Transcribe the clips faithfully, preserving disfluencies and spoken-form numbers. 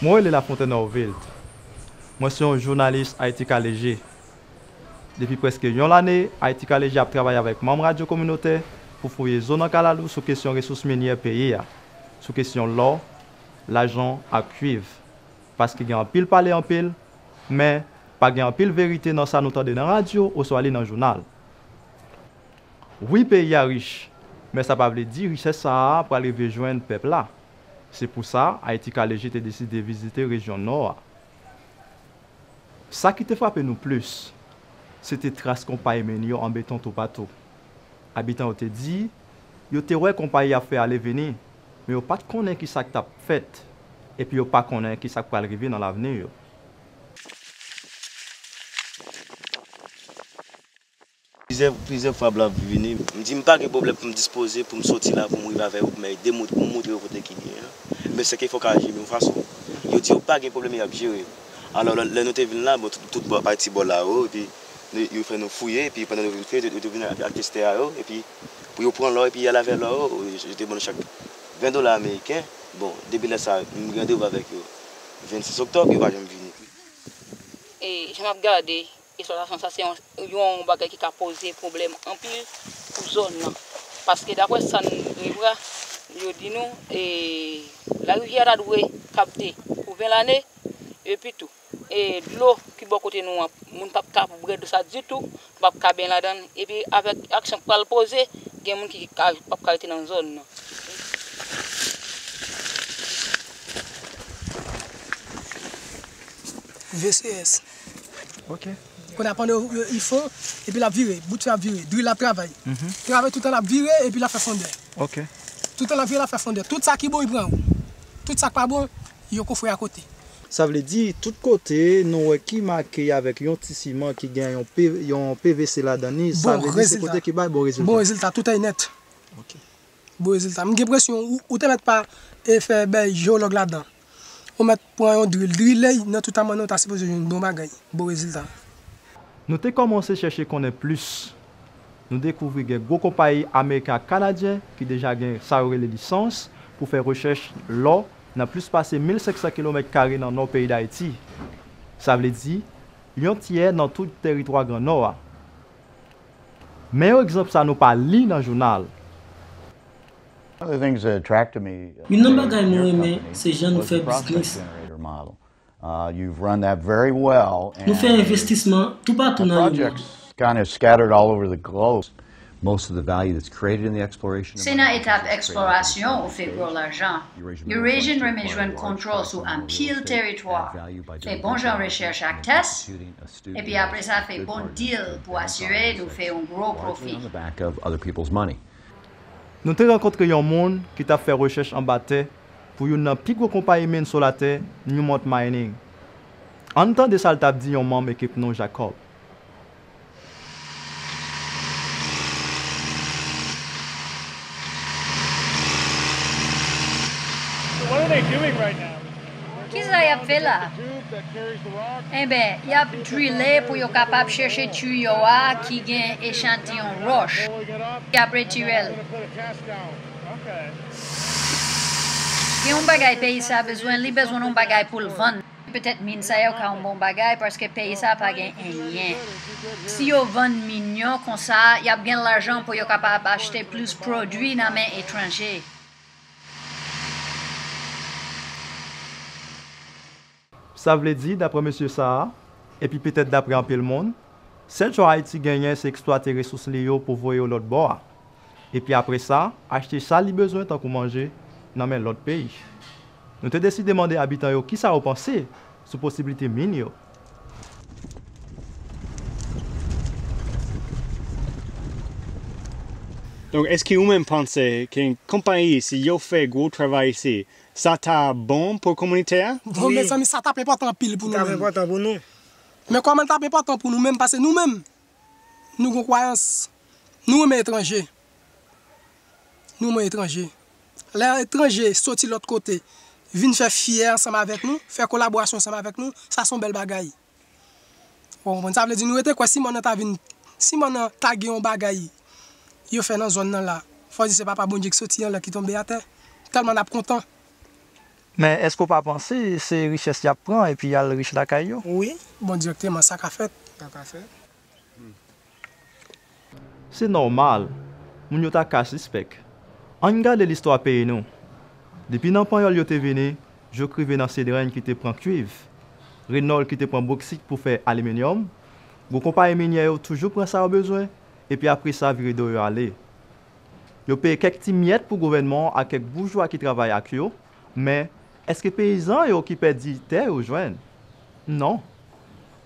Mwen rele Lafontaine Orville. Mwen se yon jounalis Ayiti Ka Leje. Depi prèske yon lane, Ayiti Ka Leje ap travay avèk manm radyo kominotè pou fouye zo nan kalalou sou kesyon resous minyè peyi a, sou kesyon lò, lajan ak kwiv. Paske gen anpil pale anpil, men pa gen anpil verite nan sa nou tande nan radyo oswa li nan jounal. Wi, peyi a rich, men sa pa vle di richès sa a pral rive jwenn pèp la. Se pou sa, Ayiti Ka Leje te deside vizite rejyon Nò a. Sa ki te frape nou plis, se te tras konpayi mine yo an beton toupatou. Abitan yo te di, yo te wè konpayi ap fè ale vini, men yo pa t konnen ki sa k t ap fèt, epi yo pa konnen ki sa k pral rive nan lavni yo. Plizyè, plizyè fwa blan ap vini. M di m pa gen pwoblèm pou m dispoze, pou m soti la, pou m rive avè yo, pou m ede, pou m montre yo kote ki byen an. Men sèke fòk aji menm fason. Yo di yo pa gen pwoblèm, y ap jere. Alò, lè, lè nou te vin la, bon, tout, tout bò, pati bò la yo, epi yo fè nou fouye, epi pandan yo vin fouye, yo, yo te vin ak, ak testè a yo, epi pou yo pran lò, epi y al avè lò yo, yo te ban nou chak ven dola ameriken. Bon, depi lè sa, m gen randevou avèk yo vennsis oktòb, yo pa janm vini. E jan m ap gade, eksplwatasyon sa se yon, yon bagay ki ka poze pwoblèm anpil pou zòn nan. Paske daprè sa n revwa, yo di nou, e, larivyè a ta dwe kapte pou ven lane, epi tou, e, dlo ki bò kote nou an, moun p ap ka bwè dlo sa ditou, p ap ka benyen ladan l, epi avèk aksyon k pral poze, gen moun ki ka, p ap ka rete nan zòn nan. V C S. Ok. Kounye a pandan yo, yo, yo fon, epi l ap vire, bout fè ap vire, dril la ap travay. Travay toutan l ap vire, epi l ap fè fondè. Ok. Toutan l ap vire, l ap fè fondè. Tout sa ki bon, li pran yo. Tout sa k pa bon, yo kofre akote. Sa vle di, tout kote, nou wè ki make avèk yon ti siman ki gen yon, P, yon P V C ladan li, sa vle di se kote ki bay bon rezilta. Bon rezilta, tout ay nèt. Ok. Bon rezilta. M gen enpresyon ou, ou te mèt pa e fè bay jewològ ladan. Ou mèt pran yon dril, drile y nan tout amann nan ou ta sipoze jwenn bon bagay, bon rezilta. Nou te kòmanse chèche konnen plis. Nou dekouvri gen gwo konpayi ameriken ak kanadyen ki deja gen sa yo rele lisans pou fè rechèch lò nan plis pase mil senk san kilomèt kare nan nò peyi Dayiti. Sa vle di, yon tyè nan tout tèritwa Gran Nò a. Men yon egzanp sa nou pa li nan jounal. Youn nan bagay mwen renmen se jan nou fè biznis. Nou fè envestisman toupatou nan lemonn. Se nan etap eksplorasyon ou fè gwo lajan. Eurasian renmen jwenn kontwòl sou anpil tèritwa, fè bon jan rechèch ak tès, epi apre sa fè bon deal pou asire nou fè yon gwo pwofi. Nou te rankontre yon moun ki t ap fè rechèch anba tè pou youn nan pi gwo konpayi mine sou latè, Newmont Mining. Ann tande sa l t ap di yon manm ekip nou, Jacob. Kisa y ap fè la? Enben, y ap drile pou yo kapab chèche tiyo a ki gen echantiyon wòch. Y ap retire l. Gen yon bagay peyi sa bezwen, li bezwen yon bagay pou l vann. Petèt min sa yo ka yon bon bagay paske peyi sa pa gen anyen. Si yo vann min yo konsa, y ap gen lajan pou yo kapab achte plis pwodui nan men etranje. Sa vle di, daprè mesye sa a, epi petèt daprè anpil moun, sèl chwa Ayiti genyen se eksplwate resous li yo pou voye yo lòt bò a. Epi apre sa, achte sa li bezwen tankou manje nan men lòt peyi. Nou te deside mande abitan yo kisa yo panse sou posiblite min yo. Donk, èske ou menm panse ke konpayi isi yo fè gwo travay isi, sa ta bon pou kominotè a? Bon, mezanmi, sa t ap enpòtan anpil pou nou menm. T ap enpòtan pou nou. Men kòman l t ap enpòtan pou nou menm, paske nou menm, nou gon kwayans, nou renmen etranje. Nou renmen etranje. Lè etranje soti lòt kote, vin fè fyè ansanm avèk nou, fè kolaborasyon ansanm avèk nou, sa se yon bèl bagay. Ou konprann? Sa vle di nou rete kwè si mòn nan ta vin, si mòn nan ta gen yon bagay yo fè nan zòn nan la, Fò di se papa Bondye ki soti anlè ki tonbe atè. Tèlman n ap kontan. Men èske w pa panse se richès y ap pran epi y al rich lakay yo? Wi, bon dirèkteman sa ka fèt. Sa ka fèt. Se nòmal, moun yo ta ka sispèk. Ann gade listwa peyi nou. Depi nan panyòl yo te vini, jouk rive nan sedrenn ki te pran kwiv, renòl ki te pran boksit pou fè aliminyòm, gwo konpayi minyè yo toujou pran sa yo bezwen, epi apre sa vire do yo ale. Yo peye kèk ti myèt pou gouvènman an ak kèk boujwa ki travay ak yo, men èske peyizan yo ki pèdi tè yo jwenn? Non.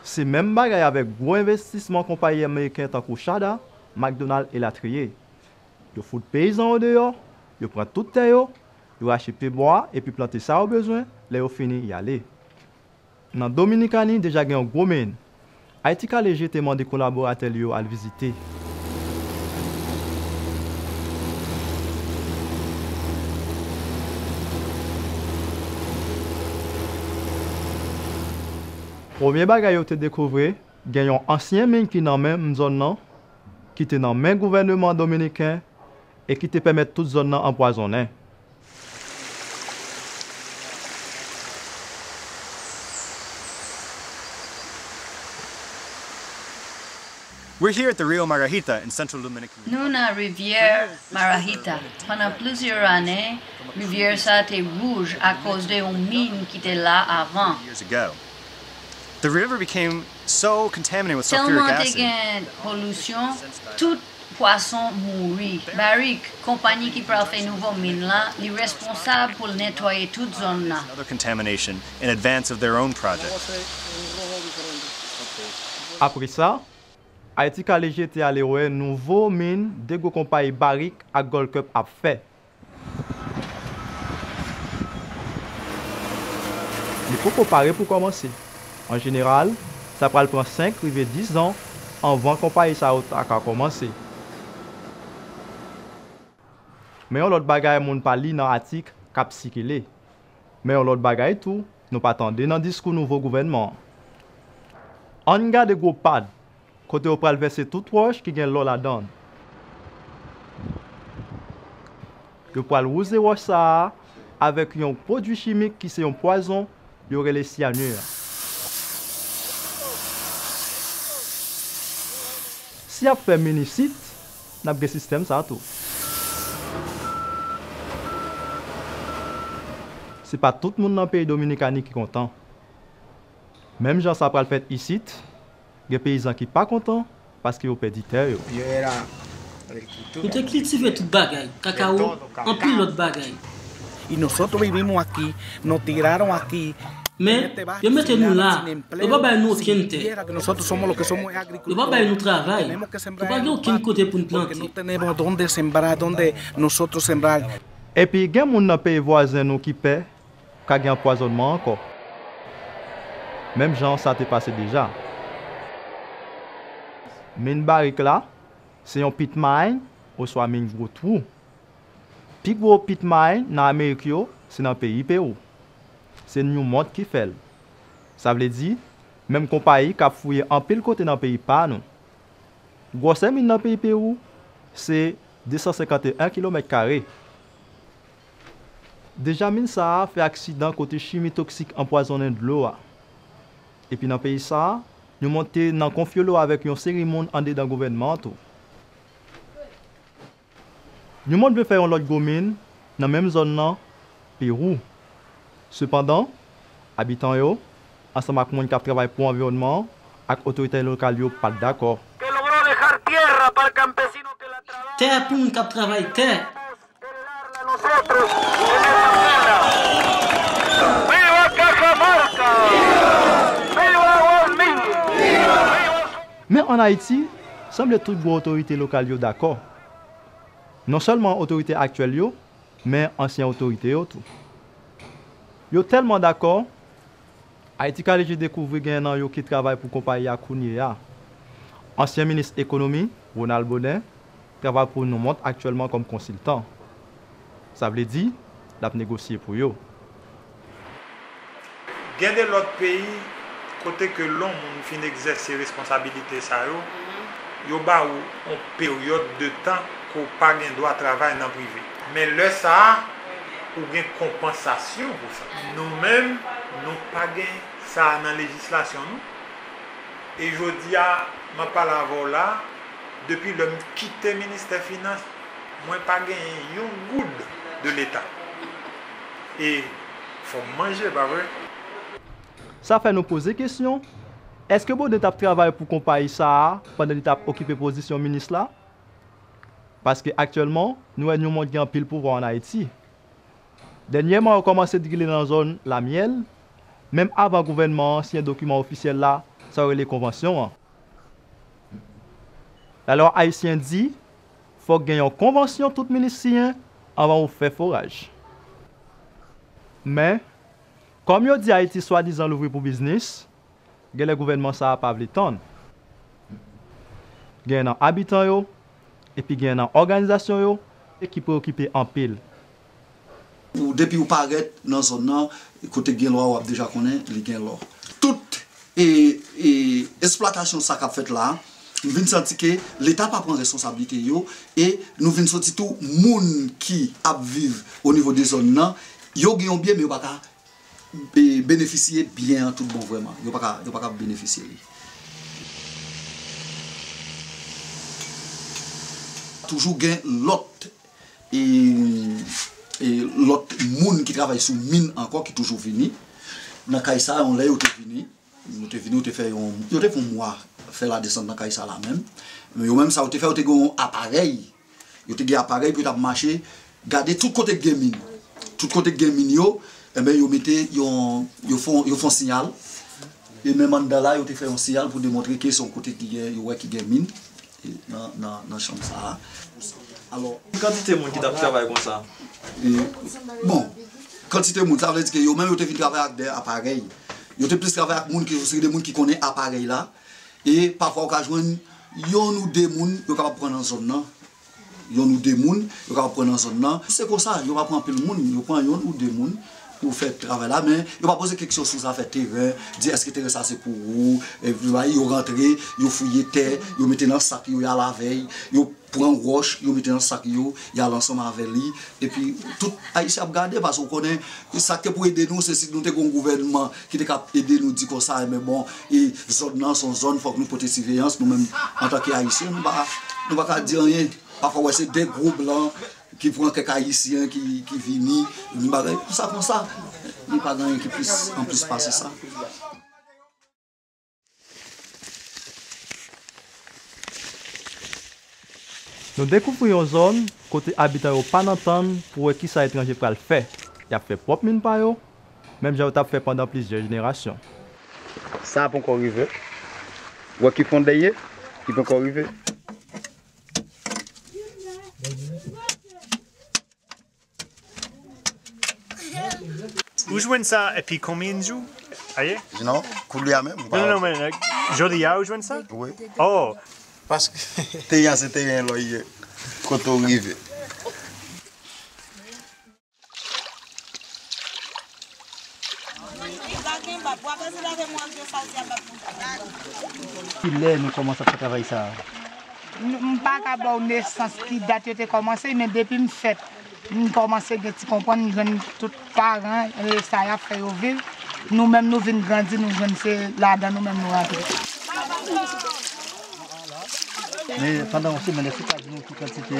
Se menm bagay avèk gwo envestisman konpayi ameriken tankou Chada, McDonald elatriye. Yo fout peyizan yo deyò, yo pran tout tè yo, yo rache pyebwa epi plante sa yo bezwen, lè yo fini y ale. Nan Dominikani deja gen yon gwo min. Ayiti Kale Je te mande kolaboratè li yo al vizite. Premye bagay yo te dekouvri, gen yon ansyen min ki nan menm zòn nan, ki te nan men gouvèneman dominiken e ki te pèmèt tout zòn nan anpwazonnen. We're here at the Rio Marajita in central Dominican Republic. Nou nan Rivyè Marajita. Pandan plizyè ane, rivyè sa a te wouj akoz de yon min ki te la avan. Years ago. The river became so contaminated with sulfuric acid. Tèlman te gen polisyon, tout pwason mouri. Barrick, konpayi ki pral fè nouvo min lan, li responsab pou l netwaye tout zòn nan. Another contamination in advance of their own project. Apre sa, Ayiti Kale Je te ale wè nouvo min de gwo konpayi Barrick ak Gold Cup ap fè. Li poko pare pou kòmanse. An jeneral, sa pral pran senk rive dis zan anvan konpayi sa yo ta ka kòmanse. Men yon lòt bagay moun pa li nan atik k ap sikile. Men yon lòt bagay tou, nou pa tande nan diskou nouvo gouvènman an. Ann gade gwo pad kote yo pral vèse tout wòch ki gen lò ladan l. Yo pral wouze wòch sa a avèk yon pwodui chimik ki se yon pwazon yo rele syanir. Si y ap fè min isit, n ap gen sistèm sa a tou. Se pa tout moun nan peyi Dominikani ki kontan. Menm jan sa pral fèt isit, gen peyizan ki pa kontan paske yo pèdi tè yo. Nou te kiltive tout bagay, kakawo, anpil lòt bagay. Men, yo mete nou la, yo pa bay nou okenn tè. Yo pa bay nou travay. Nou pa gen okenn kote pou n plante. Epi gen moun nan peyi vwazen nou ki pè ka gen anpwazònman ankò. Menm jan sa te pase deja. Min Barik la, se yon pit mine oswa min gwo twou. Pi gwo pit mine nan Amerik yo, se nan peyi Pewou. Se Newmont ki fè l. Sa vle di, menm konpayi k ap fouye anpil kote nan peyi pa nou. Gwosè min nan peyi Pewou, se de san senkant e en kilomèt kare. Deja min sa a fè aksidan kote chimi toksik anpwazonnen dlo a. Epi nan peyi sa a, nou monte nan konfyolo avèk yon seri moun andedan gouvènman an tou. Nou monte vle fè yon lòt gwo min nan menm zòn nan, Pewou. Sepandan, abitan yo, ansanm ak moun k ap travay pou anviwònman an ak otorite lokal yo pa t dakò. Tè pou moun k ap travay tè. Men ann Ayiti, sanble tout gwo otorite lokal yo dakò. Non sèlman otorite aktyèl yo, men ansyen otorite yo tou. Yo tèlman dakò, Ayiti Kale Je dekouvri gen nan yo ki travay pou konpayi a kounye a. Ansyen minis ekonomi, Ronald Baudin, travay pou Newmont aktyèlman kòm konsiltan. Sa vle di, l ap negosye pou yo. Gen de lòt peyi kote ke lè yon moun fin egzèse responsabilite sa yo, yo ba ou yon peryòd de tan ke w pa gen dwa travay nan prive. Men lè sa a, ou gen konpansasyon pou sa. Nou menm, nou pa gen sa a nan lejislasyon nou. E jodi a, m ap pale avè w la, depi lè m kite ministè finans, mwen pa genyen yon goud de leta. E fò m manje, pa vre? Sa fè nou poze kesyon, èske Baudin t ap travay pou konpayi sa a pandan li t ap okipe pozisyon minis la? Paske aktyèlman, nou wè Newmont gen anpil pouvwa ann Ayiti. Dènyèman, yo kòmanse drile nan zòn Lamyèl, menm avan gouvènman an siyen dokiman ofisyèl la, sa yo rele konvansyon an. Lalwa ayisyen di, fòk gen yon konvansyon tout minis siyen anvan ou fè foraj. Men, kòm yo di Ayiti swadizan louvri pou biznis, genlè gouvènman sa a pa vle tann. Gen nan abitan yo, epi gen nan òganizasyon yo, e ki preyokipe anpil. Ou, depi ou parèt nan zòn nan, kote gen lò a, w ap deja konnen li gen lò. Tout, e, e, eksplwatasyon sa k ap fèt la a, m vin santi ke leta pa pran responsablite yo, e nou vin santi tou moun ki ap viv o nivo de zòn nan, yo gen yon byen, men yo pa ka e, benefisye byen an tout bon vrèman. Yo pa ka, yo pa ka benefisye li. Toujou gen lòt, e, e, lòt moun ki travay sou min ankò ki toujou vini. Nan kay sa, yon lè yo te vini, yo te vini, yo te fè yon, yo te fè yon mwa fè ladesann nan kay sa la menm. Men yo menm sa yo te fè, yo te gen yon aparèy. Yo te gen aparèy pou yo t ap mache, gade tout kote k gen min. Tout kote k gen min yo, enben, yo mete yon, yo fè, yo fè yon siyal. E menm anndan la, yo te fè yon siyal pou demontre ke se yon kote ki gen, yo wè ki gen min, e, nan, nan, nan chanm sa a. Alò, ki kantite moun ki t ap travay konsa? E, bon, kantite moun, sa vle di ke yo menm yo te vin travay ak de aparèy. Yo te plis travay ak moun ki, se de moun ki konnen aparèy la. E pafwa ou ka jwenn yonn ou de moun yo kapab pran nan zòn nan. Yonn ou de moun yo kapab pran nan zòn nan. Se konsa, yo pa pran anpil moun, yo pran yonn ou de moun pou fè travay la, men yo pa poze keksyon sou zafè teren, di èske teren sa se pou ou, e, yo rantre, yo fouye tè, yo mete nan sak yo, y al avè l, yo pran wòch, yo mete nan sak yo, y al ansanm avè li. Epi, tout Ayisyen ap gade, paske w konnen, sa k te pou ede nou, se si nou te gen yon gouvènman ki te ka ede nou di konsa, enben bon, e zòn nan se yon zòn, fòk nou pote siveyans, nou menm, antanke Ayisyen, nou pa, nou pa ka di anyen. Pafwa, w wè, se de gwo blan ki pran kèk Ayisyen ki, ki vini, vin bagay, konsa, konsa. Li pa gen anyen ki plis, anplis pase sa. Nou dekouvri yon zòn kote abitan yo pa nan tann pou wè kisa etranje pral fè. Y ap fè pwòp min pa yo, menm jan yo t ap fè pandan plizyè jenerasyon. Sa a poko rive. Wè ki fon dèyè, ki poko rive. Ou jwenn sa epi konbyen jou? Ayè? Non, koulye a menm, m pa... Non, non, non, men, like, jodi a ou jwenn sa? Wi. Oh! Paske teren an se teren lò ye, kote w rive. Ki lè nou kòmanse ap fè travay sa a? M, m pa ka ba w nesans ki dat yo te kòmanse, men depi m fèt, m kòmanse gen ti konprann, m jwenn tout paran, e sa y ap fè yo viv. Nou menm, nou vin grandi, nou jwenn se ladan nou menm nou rantre. Men pandan yon semèn, èske w ka di nou ki kantite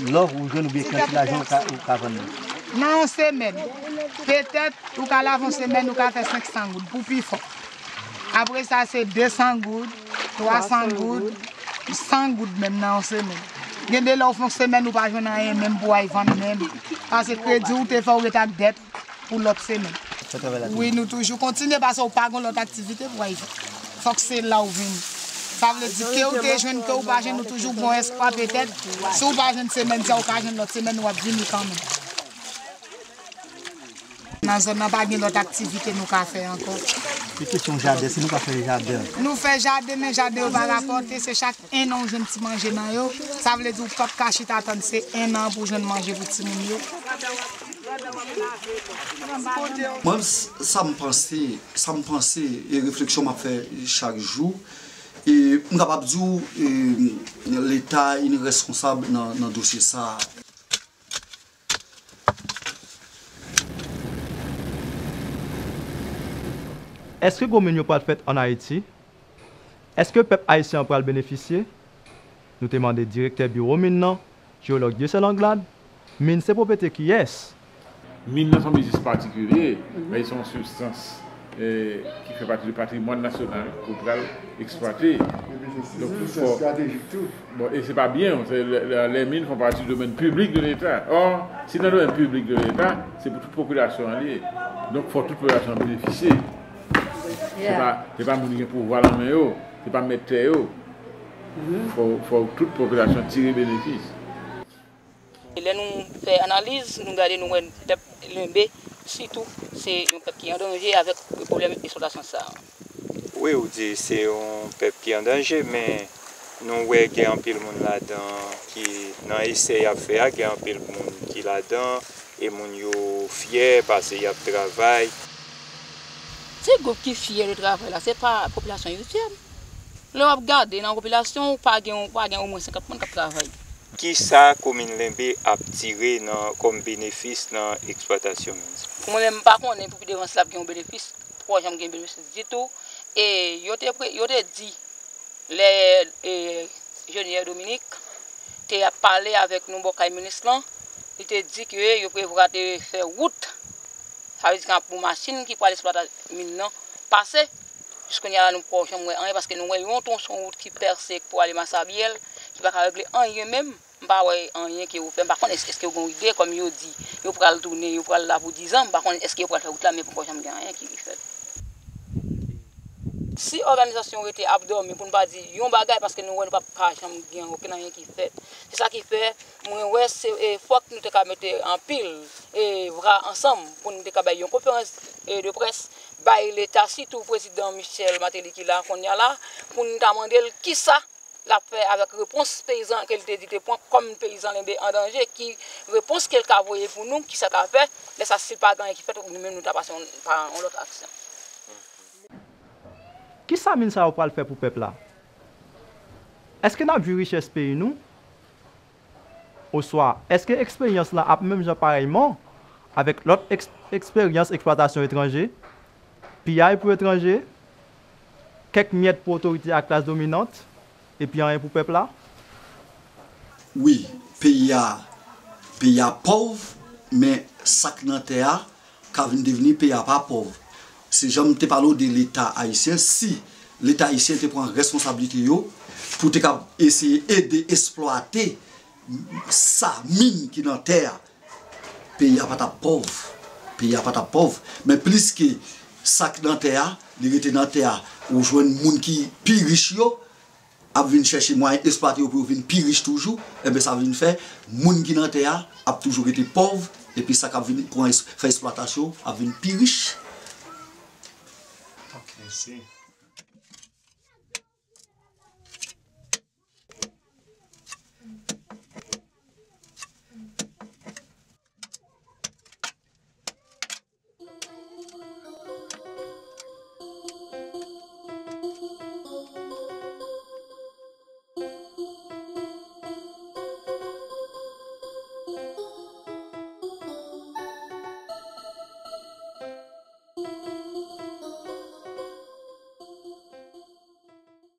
lò ou jwenn oubyen kantite lajan ou ka, ou ka vann nan? Nan yon semèn, petèt, ou ka lave yon semèn, ou ka fè senk san goud pou pi fò. Apre sa, se de san goud, twa san goud, san goud menm nan yon semèn. Gen de lè ou fè yon semèn, ou pa jwenn anyen menm pou w al vann menm. Paske kredi ou te fè, ou ret ak dèt pou lòt semèn. Wi, nou toujou kontinye paske ou pa gen lòt aktivite pou w al fè. Fòk se la ou vini. Sa vle di ke ou te jwenn, ke ou pa jwenn, ou toujou gen yon espwa petèt. Si ou pa jwenn semèn sa, ou ka jwenn lòt semèn, w ap vini kanmenm. Nan zòn nan pa gen lòt aktivite nou ka fè ankò. Se kesyon jaden, si nou ka fè jaden. Nou fè jaden, men jaden yo pa rapòte, se chak enn an ou jwenn ti manje nan yo. Sa vle di ou p ap ka chita tann se enn an pou w jwenn manje pou timoun yo. Mwen, s-, sa m panse, sa m panse, e refleksyon m ap fè chak jou, E m kapab di w, e, Leta in reskonsab nan, nan dosye sa a. Èske gwo min yo pral fèt ann Ayiti? Èske pèp ayisyen an pral benefisye? Nou te mande direktè biwo min nan, jewològ Dieuseul Anglade, min se pwopwete kiyès? Min nan se yon biznis patikilye, men se yon sibstans ki fè pati de patrimwàn nasyonal ke w pral eksplwate. Donk, fò, bon, e se pa byen, lè min fè pati du domaine public de l'État. Or, si nan domèn piblik de Leta, se pou tout popilasyon an li ye. Donk, fò tout popilasyon an benefisye. Se pa, se pa moun ki gen pouvwa nan men yo, se pa mèt tè yo. Fò, fò tout popilasyon tire benefis. Lè nou fè analiz, nou gade, nou wè pèp Lenbe, sitou, se yon pèp ki an danje avèk pwoblèm eksplwatasyon sa a. Wi, ou di se yon pèp ki an danje, men nou wè gen anpil moun ladan ki nan esè y ap fè a, gen anpil moun ki ladan, e moun yo fyè paske y ap travay. Ti gwoup ki fyè de travay la, se pa popilasyon yo fyè. Lè w ap gade nan popilasyon, ou pa gen, ou pa gen omwen senkant moun k ap travay. Kisa komin Lenbe ap tire nan kòm benefis nan eksplwatasyon min sa? Pou mwen menm, m pa konnen pou pi devan si l ap gen yon benefis, poko janm gen benefis ditou. E yo te, yo te di, lè Jeniè Dominique te ap pale avèk nou bò kay minis lan, li te di ke yo prevwa te fè wout, sa vle di ke pou machin ki pral eksplwate min nan pase. Jiskounye a la, nou poko janm wè anyen, paske nou wè yon twonson wout ki pèse pou ale Masabyèl, ki pa ka regle anyen menm. M pa wè anyen ke yo fè. M pa konnen èske yo gen yon ide, kòm yo di yo pral tounen, yo pral la pou dizan. M pa konnen èske yo pral fè wout la, men poko janm gen anyen ki fèt. Si òganizasyon rete ap dòmi pou n pa di yon bagay, paske nou wè nou p ap ka janm gen okenn anyen ki fèt. Se sa ki fè mwen wè se fòk nou te ka mete anpil vra ansanm pou nou te ka bay yon konferans de près bay Leta, sitou prezidan Michel Martelly ki la kounye a la, pou nou ta mande l kisa l ap fè avèk repons peyizan ke li te di te pran kòm peyizan Lenbe an danje, ki repons ke l ka voye pou nou, kisa l ka fè, lè sa si l pa gen anyen ki fèt, nou menm nou ta pase pa yon lòt aksyon. Kisa min sa yo pral fè pou pèp la? Èske n ap jwi richès peyi nou? Oswa, èske eksperyans lan ap menm jan parèyman avèk lòt eksperyans eksplwatasyon etranje? Piyay pou etranje, kèk myèt pou otorite ak klas dominant, epi anyen pou pèp la? Wi, peyi a, peyi a pòv, men sa k nan tè a ka vin devni peyi a pa pòv. Se jan m te pale w de Leta ayisyen, si Leta ayisyen te pran responsablite yo pou te ka eseye ede eksplwate sa min ki nan tè a, peyi a pa t ap pòv. Peyi a pa t ap pòv. Men plis ke sa k nan tè a, li rete nan tè a, ou jwenn moun ki pi rich yo ap vin chèche mwayen eksplwate yo pou yo vin pi rich toujou, enben sa vin fè moun ki nan tè a ap toujou rete pòv, epi sa k ap vin pran fè eksplwatasyon ap vin pi rich. Ok, mèsi.